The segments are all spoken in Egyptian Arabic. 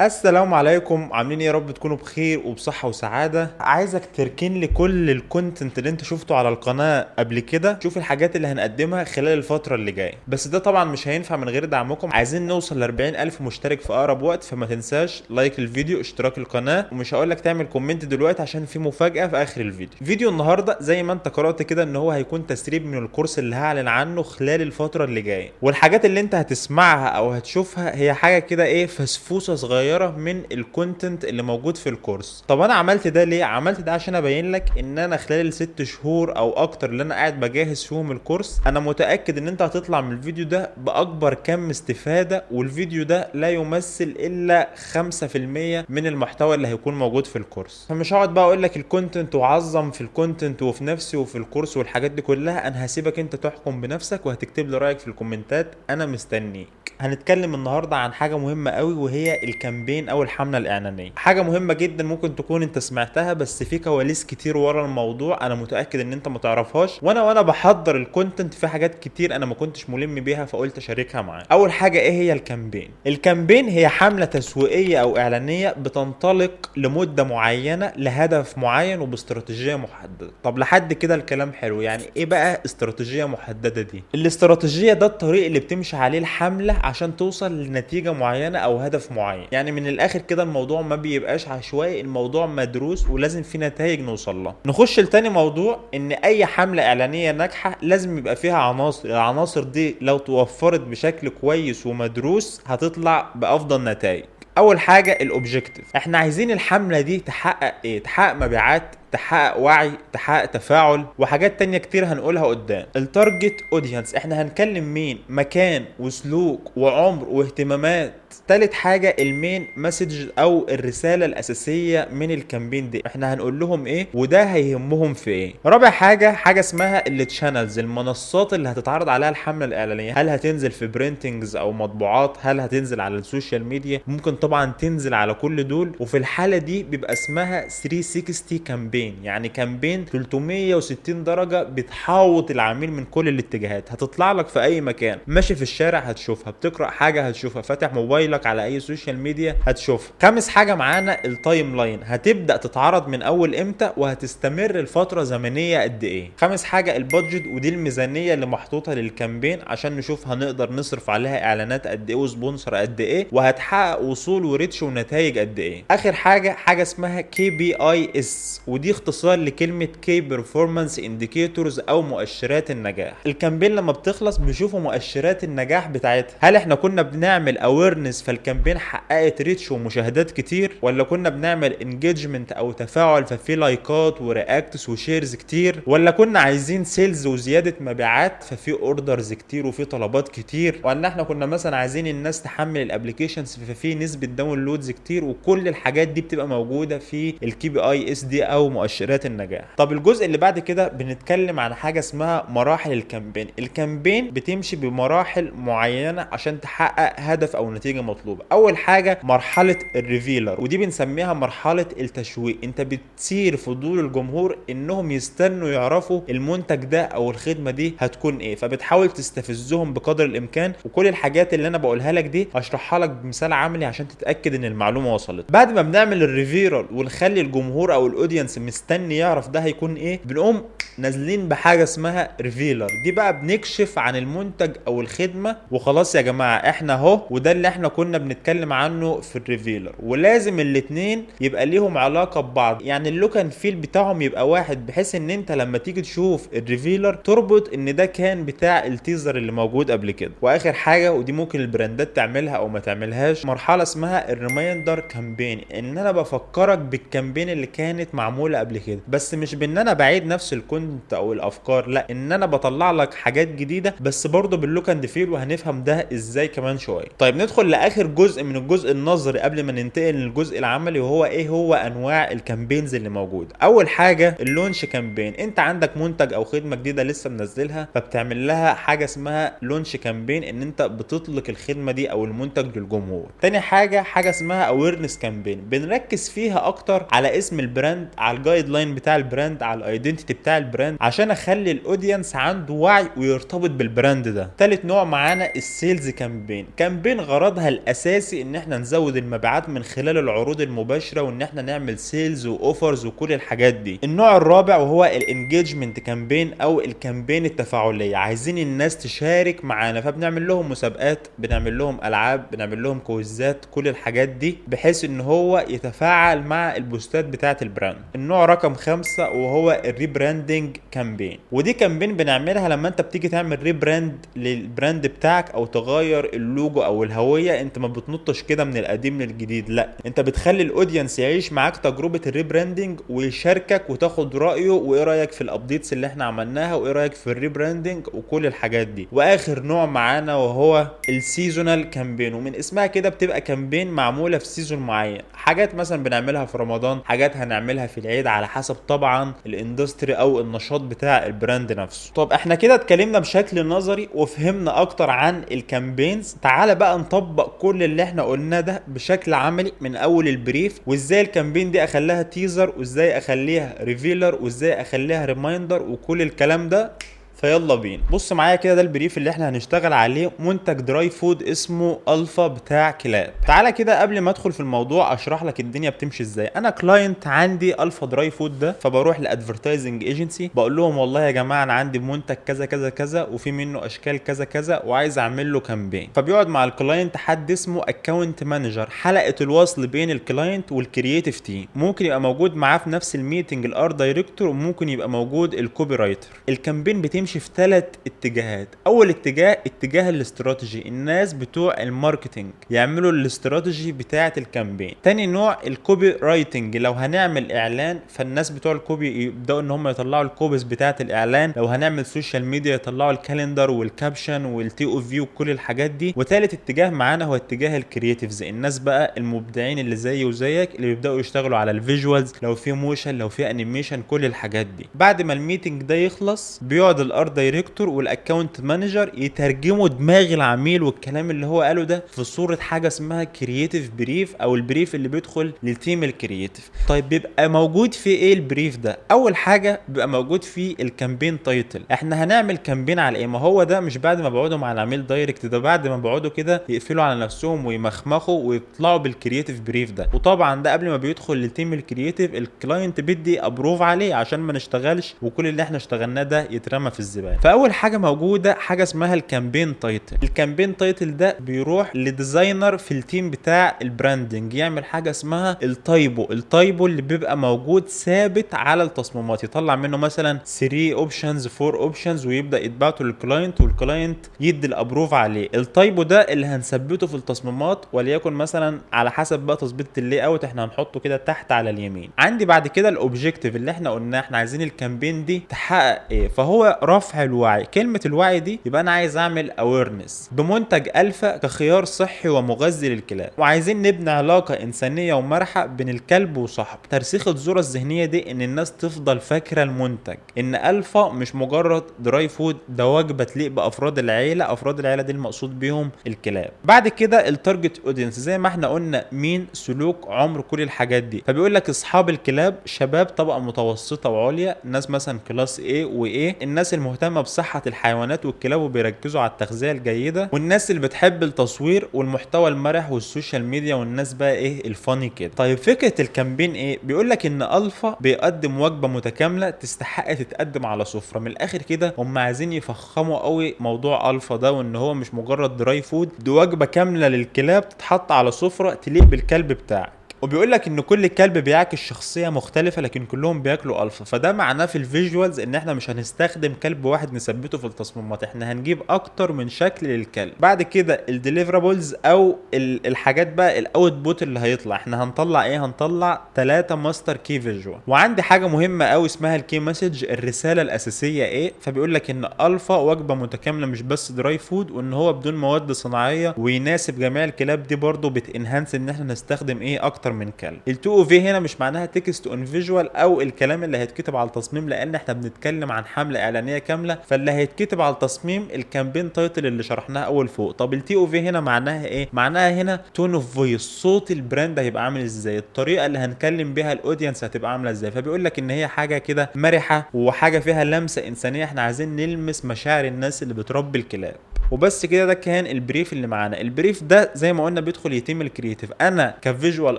السلام عليكم، عاملين ايه؟ يا رب تكونوا بخير وبصحة وسعادة. عايزك تركن لي كل ال content اللي انت شفته على القناة قبل كده، شوف الحاجات اللي هنقدمها خلال الفترة اللي جاية. بس ده طبعا مش هينفع من غير دعمكم. عايزين نوصل ل 40,000 مشترك في اقرب وقت، فما تنساش like الفيديو، اشتراك القناة، ومش هقولك تعمل comment دلوقتي عشان في مفاجأة في اخر الفيديو. فيديو النهاردة زي ما انت قرأت كده ان هو هيكون تسريب من الكورس اللي هعلن عنه خلال الفترة اللي جاية، والحاجات اللي انت هتسمعها او هتشوفها هي حاجة كده ايه، فسفوسة صغيرة من ال content اللي موجود في الكورس. طب انا عملت ده ليه؟ عملت ده عشان ابين لك ان انا خلال ال6 شهور او اكتر اللي انا قاعد بجهز فيهم الكورس، انا متاكد ان انت هتطلع من الفيديو ده باكبر كم استفاده، والفيديو ده لا يمثل الا 5% من المحتوى اللي هيكون موجود في الكورس. فمش هقعد بقى اقول لك ال content وعظم في ال content وفي نفسي وفي الكورس والحاجات دي كلها، انا هسيبك انت تحكم بنفسك وهتكتب لي رايك في الكومنتات، انا مستنيك. هنتكلم النهارده عن حاجة مهمة قوي وهي ال campaign او الحملة الاعلانية. حاجة مهمة جدا ممكن تكون انت سمعتها، بس في كواليس كتير ورا الموضوع انا متاكد ان انت ما تعرفهاش، وانا بحضر ال content في حاجات كتير انا ما كنتش ملم بيها فقلت اشاركها معاك. اول حاجة، ايه هي ال campaign؟ ال campaign هي حمله تسويقية او اعلانية بتنطلق لمدة معينة لهدف معين وباستراتيجيه محددة. طب لحد كده الكلام حلو، يعني ايه بقى استراتيجية محددة دي؟ الاستراتيجية ده الطريق اللي بتمشي عليه الحملة عشان توصل لنتيجة معينة او هدف معين. يعني من الاخر كده الموضوع ما بيبقاش عشوائي، الموضوع مدروس ولازم في نتائج نوصل لها. نخش لتاني موضوع، ان اي حمله اعلانية ناجحة لازم يبقى فيها عناصر، العناصر دي لو توفرت بشكل كويس ومدروس هتطلع بافضل نتائج. اول حاجة ال objective، احنا عايزين الحملة دي تحقق ايه؟ تحقق مبيعات، تحقق وعي، تحقق تفاعل، وحاجات تانية كتير هنقولها قدام. ال target audience، احنا هنكلم مين؟ مكان وسلوك وعمر واهتمامات. تالت حاجة ال main message او الرسالة الاساسية من ال campaign دي، احنا هنقول لهم ايه وده هيهمهم في ايه. رابع حاجة، حاجة اسمها ال channels، المنصات اللي هتتعرض عليها الحملة الاعلانية، هل هتنزل في printings او مطبوعات، هل هتنزل على ال social media، ممكن طبعا تنزل على كل دول. وفي الحالة دي بيبقى اسمها 360 campaign، يعني campaign 360 درجة بتحاوط العميل من كل الاتجاهات، هتطلع لك في اي مكان، ماشي في الشارع هتشوفها، بتقرأ حاجة هتشوفها، فاتح موبايلك على اي social media هتشوفها. خامس حاجة معانا ال timeline، هتبدأ تتعرض من اول امتى وهتستمر لفترة زمنية قد ايه. خامس حاجة ال budget، ودي الميزانية اللي محطوطة لل campaign عشان نشوف هنقدر نصرف عليها اعلانات قد ايه و sponsor قد ايه، وهتحقق وصول و reach ونتائج قد ايه. اخر حاجة، حاجة اسمها KPIs، ودي اختصار لكلمة key performance indicators او مؤشرات النجاح. ال campaign لما بتخلص بيشوفوا مؤشرات النجاح بتاعتها، هل احنا كنا بنعمل awareness فال campaign حققت reach ومشاهدات كتير، ولا كنا بنعمل engagement او تفاعل ففي لايكات و reacts و shares كتير، ولا كنا عايزين sales وزيادة مبيعات ففي orders كتير وفي طلبات كتير، ولا احنا كنا مثلا عايزين الناس تحمل ال applications ففي نسبه downloads كتير. وكل الحاجات دي بتبقى موجودة في ال KPIs دي او مؤشرات النجاح. طب الجزء اللي بعد كده بنتكلم عن حاجة اسمها مراحل ال campaign. ال campaign بتمشي بمراحل معينة عشان تحقق هدف او نتيجة مطلوبه. اول حاجة مرحلة ال revealer، ودي بنسميها مرحلة التشويق، انت بتثير فضول الجمهور انهم يستنوا يعرفوا المنتج ده او الخدمة دي هتكون ايه، فبتحاول تستفزهم بقدر الامكان. وكل الحاجات اللي انا بقولها لك دي هشرحها لك بمثال عملي عشان تتاكد ان المعلومة وصلت. بعد ما بنعمل ال revealer ونخلي الجمهور او ال audience مستني يعرف ده هيكون ايه، بنقوم نازلين بحاجة اسمها revealer. دي بقى بنكشف عن المنتج او الخدمة وخلاص يا جماعة احنا اهو، وده اللي احنا كنا بنتكلم عنه في ال revealer. ولازم الاتنين يبقى ليهم علاقة ببعض، يعني ال look and feel بتاعهم يبقى واحد، بحيث ان انت لما تيجي تشوف ال revealer تربط ان ده كان بتاع ال teaser اللي موجود قبل كده. واخر حاجة، ودي ممكن البراندات تعملها او ما تعملهاش، مرحلة اسمها ال reminder campaign، ان انا بفكرك بال campaign اللي كانت معمولة قبل كده، بس مش بان انا بعيد نفس ال content او الافكار، لا، ان انا بطلع لك حاجات جديدة بس برضه بال look and feel، وهنفهم ده ازاي كمان شوية. طيب ندخل لاخر جزء من الجزء النظري قبل ما ننتقل للجزء العملي، وهو ايه هو انواع ال campaigns اللي موجودة. اول حاجة ال launch campaign، انت عندك منتج او خدمة جديدة لسه منزلها، فبتعمل لها حاجة اسمها launch campaign، ان انت بتطلق الخدمة دي او المنتج للجمهور. تاني حاجة، حاجة اسمها awareness campaign، بنركز فيها اكتر على اسم ال brand، على ال guideline بتاع ال brand، على ال identity بتاع ال brand، عشان اخلي ال audience عنده وعي ويرتبط بال brand ده. تالت نوع معانا ال sales campaign. campaign غرضها الاساسي ان احنا نزود المبيعات من خلال العروض المباشرة، وان احنا نعمل sales و offers وكل الحاجات دي. النوع الرابع وهو ال engagement campaign او ال campaign التفاعليه، عايزين الناس تشارك معانا، فبنعمل لهم مسابقات، بنعمل لهم العاب، بنعمل لهم quizات، كل الحاجات دي بحيث ان هو يتفاعل مع ال postات بتاعه ال brand. النوع رقم 5 وهو ال rebranding campaign، ودي campaign بنعملها لما انت بتيجي تعمل rebrand لل brand بتاعك او تغير اللوجو او الهويه. انت ما بتنطش كده من القديم للجديد، لا، انت بتخلي ال audience يعيش معاك تجربه ال rebranding ويشاركك وتاخد رايه، وايه رايك في ال updates اللي احنا عملناها، وايه رايك في ال rebranding وكل الحاجات دي. واخر نوع معانا وهو ال seasonal campaign، ومن اسمها كده بتبقى campaign معمولة في season معين، حاجات مثلا بنعملها في رمضان، حاجات هنعملها في العيد، على حسب طبعا ال industry او النشاط بتاع ال brand نفسه. طب احنا كده اتكلمنا بشكل نظري وفهمنا اكتر عن ال campaigns، تعالى بقى نطبق كل اللي احنا قلناه ده بشكل عملي من اول ال brief، وازاي ال campaign دي اخليها teaser، وازاي اخليها revealer، وازاي اخليها reminder، وكل الكلام ده. فيلا بينا. بص معايا كده، ده ال brief اللي احنا هنشتغل عليه، منتج dry food اسمه الفا بتاع كلاب. تعالى كده قبل ما ادخل في الموضوع اشرح لك الدنيا بتمشي ازاي. انا client عندي الفا dry food ده، فبروح ل advertising agency بقول لهم والله يا جماعة انا عندي منتج كذا كذا كذا، وفي منه اشكال كذا كذا، وعايز اعمل له campaign. فبيقعد مع ال client حد اسمه account manager، حلقة الوصل بين ال client وال creative team. ممكن يبقى موجود معاه في نفس ال meeting ال art director، وممكن يبقى موجود ال copywriter. ال campaign بتمشي في 3 اتجاهات. اول اتجاه، اتجاه الاستراتيجي، الناس بتوع ال marketing يعملوا الاستراتيجي بتاعه ال campaign. تاني نوع ال copywriting، لو هنعمل اعلان فالناس بتوع ال copy يبداوا ان هم يطلعوا ال copies بتاعه الاعلان، لو هنعمل social media يطلعوا ال calendar وال caption وال TOV وكل الحاجات دي. وتالت اتجاه معانا هو اتجاه ال creatives، الناس بقى المبدعين اللي زيي وزيك اللي بيبداوا يشتغلوا على ال visuals، لو في motion، لو في animation، كل الحاجات دي. بعد ما ال meeting ده يخلص بيقعد ال art director وال account manager يترجموا دماغ العميل والكلام اللي هو قاله ده في صوره حاجة اسمها creative brief، او ال brief اللي بيدخل لل team ال creative. طيب بيبقى موجود فيه ايه ال brief ده؟ اول حاجة بيبقى موجود فيه ال campaign title، احنا هنعمل campaign على ايه؟ ما هو ده مش بعد ما بيقعدوا مع العميل direct، ده بعد ما بيقعدوا كده يقفلوا على نفسهم ويمخمخوا ويطلعوا بال creative brief ده. وطبعا ده قبل ما بيدخل لل team ال creative ال client بيدي approve عليه عشان ما نشتغلش وكل اللي احنا اشتغلناه ده يترمى في الزبالة. فاول حاجة موجودة حاجة اسمها ال campaign title. ال campaign title ده بيروح ل designer في ال team بتاع ال branding يعمل حاجة اسمها ال typo. ال typo اللي بيبقى موجود ثابت على التصميمات، يطلع منه مثلا 3 options، 4 options، ويبدا يتبعته لل client وال client يدي ال approve عليه. ال typo ده اللي هنثبته في التصميمات، وليكن مثلا على حسب بقى تظبيط ال layout احنا هنحطه كده تحت على اليمين. عندي بعد كده ال objective اللي احنا قلناه، احنا عايزين ال campaign دي تحقق ايه؟ فهو رفع الوعي. كلمة الوعي دي يبقى انا عايز اعمل awareness بمنتج الفا كخيار صحي ومغذي للكلاب، وعايزين نبني علاقة انسانيه ومرحه بين الكلب وصاحبه. ترسيخ الصورة الذهنية دي ان الناس تفضل فاكره المنتج، ان الفا مش مجرد dry food، ده وجبة تليق بافراد العيلة. افراد العيلة دي المقصود بيهم الكلاب. بعد كده ال target audience زي ما احنا قلنا، مين، سلوك، عمر، كل الحاجات دي. فبيقول لك اصحاب الكلاب شباب طبقه متوسطه وعليا، ناس مثلا class A و A، الناس المهتمة بصحة الحيوانات والكلاب وبيركزوا على التغذية الجيده، والناس اللي بتحب التصوير والمحتوى المرح وال social media، والناس بقى ايه ال funny كده. طيب فكرة ال campaign ايه؟ بيقول لك ان الفا بيقدم وجبة متكاملة تستحق تتقدم على سفره. من الاخر كده هم عايزين يفخموا قوي موضوع الفا ده، وان هو مش مجرد dry food، دي وجبة كاملة للكلاب تتحط على سفره تليق بالكلب بتاعك. وبيقول لك ان كل كلب بيعكس شخصية مختلفة لكن كلهم بياكلوا الفا. فده معناه في ال visuals ان احنا مش هنستخدم كلب واحد نثبته في التصميمات، احنا هنجيب اكتر من شكل للكلب. بعد كده ال deliverables او الحاجات بقى ال output اللي هيطلع، احنا هنطلع ايه؟ هنطلع 3 master key visual. وعندي حاجة مهمة قوي اسمها ال key message، الرسالة الاساسية ايه؟ فبيقول لك ان الفا وجبة متكاملة مش بس dry food، وان هو بدون مواد صناعية ويناسب جميع الكلاب. دي برضو بت enhance ان احنا نستخدم ايه اكتر من من كلب. ال TOV هنا مش معناها text on visual او الكلام اللي هيتكتب على التصميم، لان احنا بنتكلم عن حمله اعلانية كامله، فاللي هيتكتب على التصميم ال campaign title اللي شرحناها اول فوق. طب ال TOV هنا معناها ايه؟ معناها هنا tone of voice، صوت ال brand هيبقى عامل ازاي، الطريقة اللي هنكلم بيها ال audience هتبقى عامله ازاي. فبيقول لك ان هي حاجة كده مرحة وحاجه فيها لمسه انسانيه، احنا عايزين نلمس مشاعر الناس اللي بتربي الكلاب. وبس كده، ده كان ال brief اللي معانا. ال brief ده زي ما قلنا بيدخل يتم ال creative. انا ك visual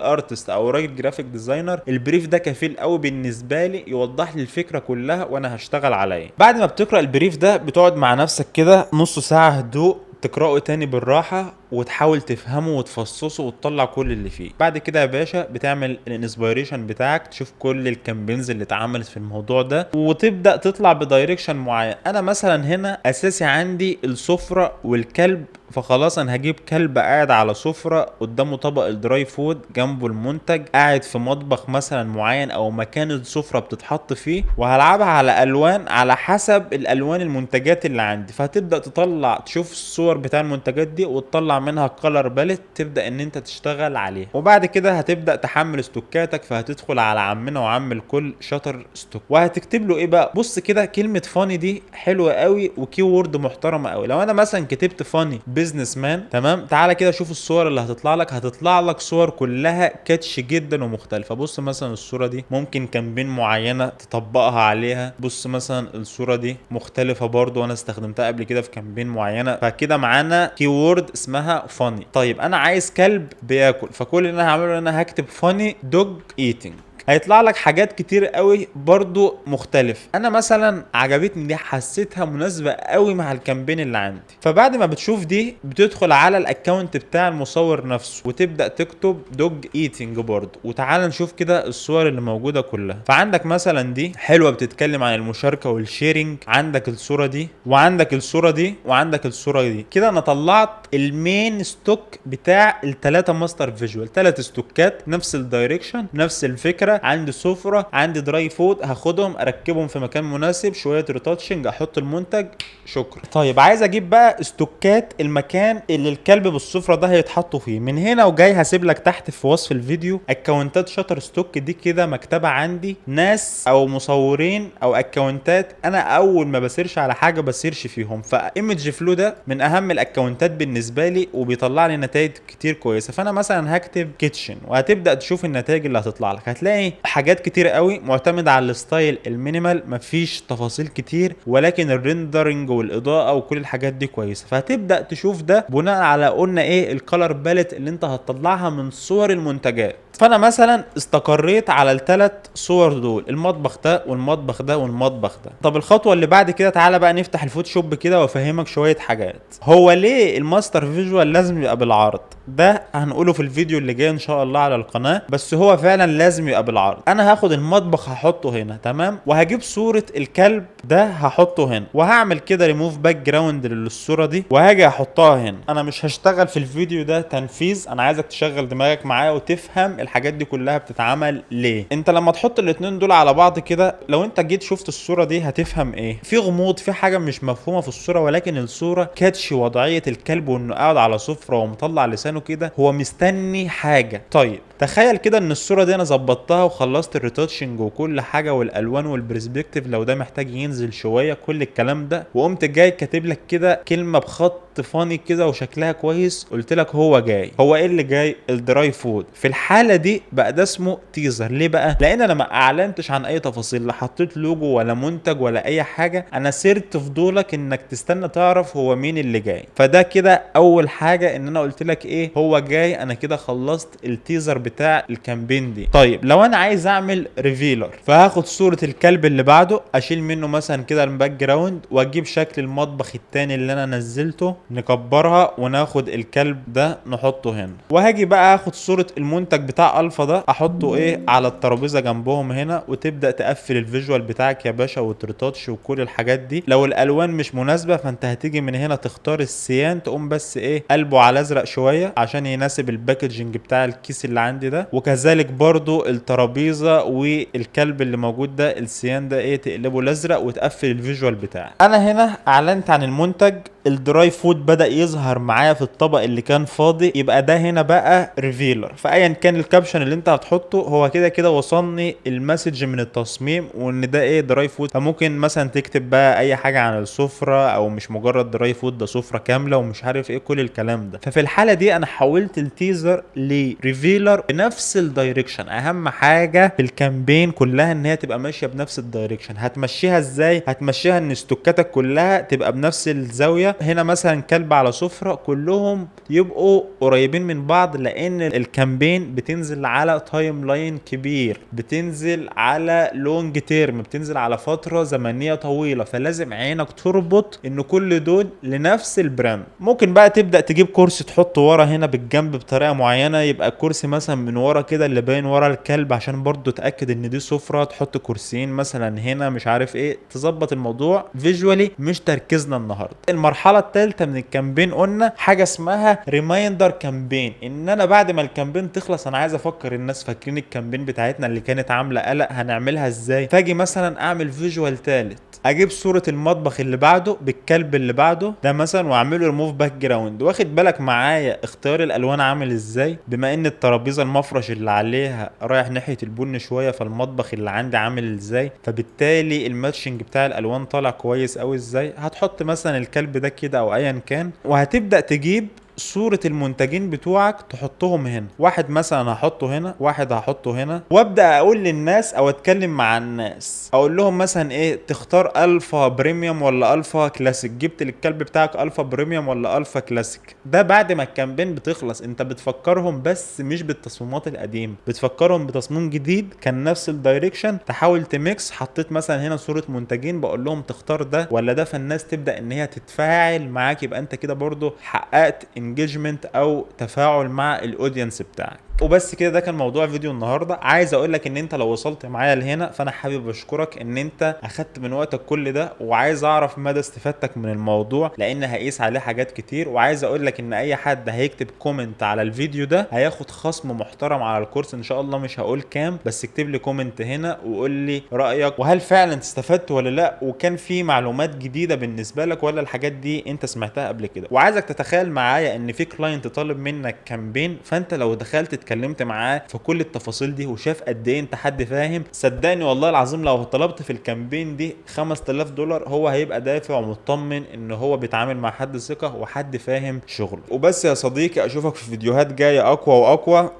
artist او راجل graphic designer، ال brief ده كفيل قوي بالنسبة لي يوضح لي الفكرة كلها وانا هشتغل عليها. بعد ما بتقرا ال brief ده بتقعد مع نفسك كده نص ساعة هدوء، تقراه تاني بالراحة وتحاول تفهمه وتفصصه وتطلع كل اللي فيه. بعد كده يا باشا بتعمل ال inspiration بتاعك، تشوف كل ال campaigns اللي اتعملت في الموضوع ده وتبدا تطلع ب direction معين. انا مثلا هنا اساسي عندي السفرة والكلب، فخلاص انا هجيب كلب قاعد على سفرة قدامه طبق ال dry food، جنبه المنتج، قاعد في مطبخ مثلا معين او مكان السفرة بتتحط فيه، وهلعبها على الوان على حسب الالوان المنتجات اللي عندي. فهتبدا تطلع تشوف الصور بتاع المنتجات دي وتطلع منها color palette تبدا ان انت تشتغل عليها. وبعد كده هتبدا تحمل ستوكاتك، فهتدخل على عمنا وعم الكل Shutterstock، وهتكتب له ايه بقى. بص كده، كلمة funny دي حلوة قوي و keyword محترمه قوي. لو انا مثلا كتبت funny businessman، تمام، تعالى كده شوف الصور اللي هتطلع لك. هتطلع لك صور كلها catchy جدا ومختلفة. بص مثلا الصورة دي ممكن campaign معينة تطبقها عليها. بص مثلا الصورة دي مختلفة برضو وانا استخدمتها قبل كده في campaign معينة. فكده معانا keyword اسمها funny. طيب انا عايز كلب بياكل، فكل اللي انا هعمله ان انا هكتب funny dog eating، هيطلع لك حاجات كتير قوي برضو مختلف. انا مثلا عجبتني دي، حسيتها مناسبة قوي مع ال campaign اللي عندي. فبعد ما بتشوف دي بتدخل على ال account بتاع المصور نفسه وتبدا تكتب dog eating برضو، وتعال نشوف كده الصور اللي موجودة كلها. فعندك مثلا دي حلوة بتتكلم عن المشاركة وال sharing، عندك الصورة دي وعندك الصورة دي وعندك الصورة دي. كده انا طلعت ال main stock بتاع الثلاثة master visual، ثلاث ستوكات نفس ال direction نفس الفكرة، عندي سفره عندي dry food، هاخدهم اركبهم في مكان مناسب، شوية retouching، احط المنتج، شكرا. طيب عايز اجيب بقى ستوكات المكان اللي الكلب بالسفره ده هيتحطوا فيه. من هنا وجاي هسيب لك تحت في وصف الفيديو اكونتات Shutterstock دي، كده مكتبه عندي ناس او مصورين او اكونتات انا اول ما ب search على حاجة ب search فيهم. ف Image Flow ده من اهم الاكونتات بالنسبة لي وبيطلع لي نتائج كتير كويسة. فانا مثلا هكتب kitchen وهتبدا تشوف النتائج اللي هتطلع لك. هتلاقي حاجات كتير قوي معتمدة على ال style ال minimal، مفيش تفاصيل كتير، ولكن ال rendering والاضاءة وكل الحاجات دي كويسة. فهتبدا تشوف ده بناء على قلنا ايه ال color palette اللي انت هتطلعها من صور المنتجات. فانا مثلا استقريت على الثلاث صور دول، المطبخ ده والمطبخ ده والمطبخ ده. طب الخطوة اللي بعد كده تعالى بقى نفتح ال Photoshop كده وافهمك شوية حاجات. هو ليه ال master visual لازم يبقى بالعرض؟ ده هنقوله في الفيديو اللي جاي ان شاء الله على القناة، بس هو فعلا لازم يبقى بالعرض. انا هاخد المطبخ هحطه هنا، تمام، وهجيب صوره الكلب ده هحطه هنا، وهعمل كده ريموف باك جراوند للصورة دي وهاجي احطها هنا. انا مش هشتغل في الفيديو ده تنفيذ، انا عايزك تشغل دماغك معايا وتفهم الحاجات دي كلها بتتعمل ليه. انت لما تحط الاتنين دول على بعض كده، لو انت جيت شفت الصورة دي هتفهم ايه، في غموض، في حاجة مش مفهومه في الصورة، ولكن الصورة catchy وضعية الكلب وانه قاعد على سفره ومطلع لسانه كده، هو مستني حاجة. طيب تخيل كده ان الصورة دي انا ظبطتها وخلصت ال retouching وكل حاجة والالوان وال perspective لو ده محتاج ينزل شوية كل الكلام ده، وقمت جاي كاتب لك كده كلمة بخط funny كده وشكلها كويس، قلت لك هو جاي. هو ايه اللي جاي؟ ال dry food. في الحالة دي بقى ده اسمه teaser. ليه بقى؟ لان انا ما اعلنتش عن اي تفاصيل، لا حطيت لوجو ولا منتج ولا اي حاجة، انا سرت فضولك انك تستنى تعرف هو مين اللي جاي. فده كده اول حاجة ان انا قلت لك ايه هو جاي. انا كده خلصت ال teaser بتاع ال campaign دي. طيب لو انا عايز اعمل revealer، فهاخد صوره الكلب اللي بعده، اشيل منه مثلا كده ال background، واجيب شكل المطبخ التاني اللي انا نزلته، نكبرها وناخد الكلب ده نحطه هنا، وهاجي بقى اخد صورة المنتج بتاع الفا ده احطه ايه على الترابيزة جنبهم هنا، وتبدأ تقفل ال visual بتاعك يا باشا وت retouch وكل الحاجات دي. لو الالوان مش مناسبة فانت هتيجي من هنا تختار ال cyan، تقوم بس ايه قلبه على ازرق شوية عشان يناسب ال packaging بتاع الكيس اللي عندي ده، وكذلك برضو الترابيزة والكلب اللي موجود ده ال cyan ده ايه تقلبه الازرق وتقفل ال visual بتاعك. انا هنا اعلنت عن المنتج ال dry food بدأ يظهر معايا في الطبق اللي كان فاضي، يبقى ده هنا بقى revealer. فايا كان ال caption اللي انت هتحطه، هو كده كده وصلني ال message من التصميم وان ده ايه؟ dry food. فممكن مثلا تكتب بقى اي حاجة عن السفره، او مش مجرد dry food، ده سفره كاملة ومش عارف ايه كل الكلام ده. ففي الحالة دي انا حولت ال teaser ل revealer بنفس ال direction. اهم حاجة في ال campaign كلها ان هي تبقى ماشية بنفس ال direction. هتمشيها ازاي؟ هتمشيها ان ستوكاتك كلها تبقى بنفس الزاويه. هنا مثلا كلب على سفره، كلهم يبقوا قريبين من بعض، لان ال campaign بتنزل على timeline كبير، بتنزل على long term، بتنزل على فترة زمنية طويله، فلازم عينك تربط ان كل دول لنفس ال brand. ممكن بقى تبدا تجيب كرسي تحطه ورا هنا بالجنب بطريقة معينه، يبقى الكرسي مثلا من ورا كده اللي باين ورا الكلب، عشان برضو تاكد ان دي سفره. تحط كرسيين مثلا هنا، مش عارف ايه، تظبط الموضوع visually. مش تركيزنا النهارده. المرحلة الثالثة من ال campaign قلنا حاجة اسمها reminder campaign، ان انا بعد ما ال campaign تخلص انا عايز افكر الناس، فاكرين ال campaign بتاعتنا اللي كانت عامله قلق؟ هنعملها ازاي؟ فاجي مثلا اعمل visual ثالث، اجيب صوره المطبخ اللي بعده بالكلب اللي بعده ده مثلا، واعمله ريموف باك جراوند. واخد بالك معايا اختيار الالوان عامل ازاي؟ بما ان الترابيزة المفرش اللي عليها رايح ناحية البن شويه، فالمطبخ اللي عندي عامل ازاي، فبالتالي ال matching بتاع الالوان طالع كويس قوي ازاي. هتحط مثلا الكلب ده كده او ايا كان، وهتبدا تجيب صورة المنتجين بتوعك تحطهم هنا. واحد مثلا هحطه هنا، واحد هحطه هنا، وابدا اقول للناس او اتكلم مع الناس، اقول لهم مثلا ايه؟ تختار Alpha Premium ولا Alpha Classic؟ جبت للكلب بتاعك Alpha Premium ولا Alpha Classic؟ ده بعد ما ال campaign بتخلص انت بتفكرهم، بس مش بالتصميمات القديمه، بتفكرهم بتصميم جديد كان نفس ال direction، تحاول ت mix. حطيت مثلا هنا صوره منتجين، بقول لهم تختار ده ولا ده، فالناس تبدا ان هي تتفاعل معاك. يبقى انت كده برضو حققت engagement او تفاعل مع ال audience بتاعك. وبس كده، ده كان موضوع فيديو النهارده. عايز اقول لك ان انت لو وصلت معايا لهنا فانا حابب اشكرك ان انت اخدت من وقتك كل ده، وعايز اعرف مدى استفادتك من الموضوع لان هقيس عليه حاجات كتير. وعايز اقول لك ان اي حد هيكتب comment على الفيديو ده هياخد خصم محترم على الكورس ان شاء الله، مش هقول كام، بس اكتب لي comment هنا وقول لي رايك، وهل فعلا استفدت ولا لا، وكان في معلومات جديدة بالنسبة لك ولا الحاجات دي انت سمعتها قبل كده. وعايزك تتخيل معايا ان في client طالب منك campaign، فانت لو دخلت اتكلمت معاه في كل التفاصيل دي وشاف قد ايه انت حد فاهم، صدقني والله العظيم لو طلبت في ال campaign دي $5000 هو هيبقى دافع ومطمن ان هو بيتعامل مع حد ثقة وحد فاهم شغله. وبس يا صديقي، اشوفك في فيديوهات جاية اقوى واقوى.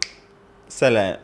سلام.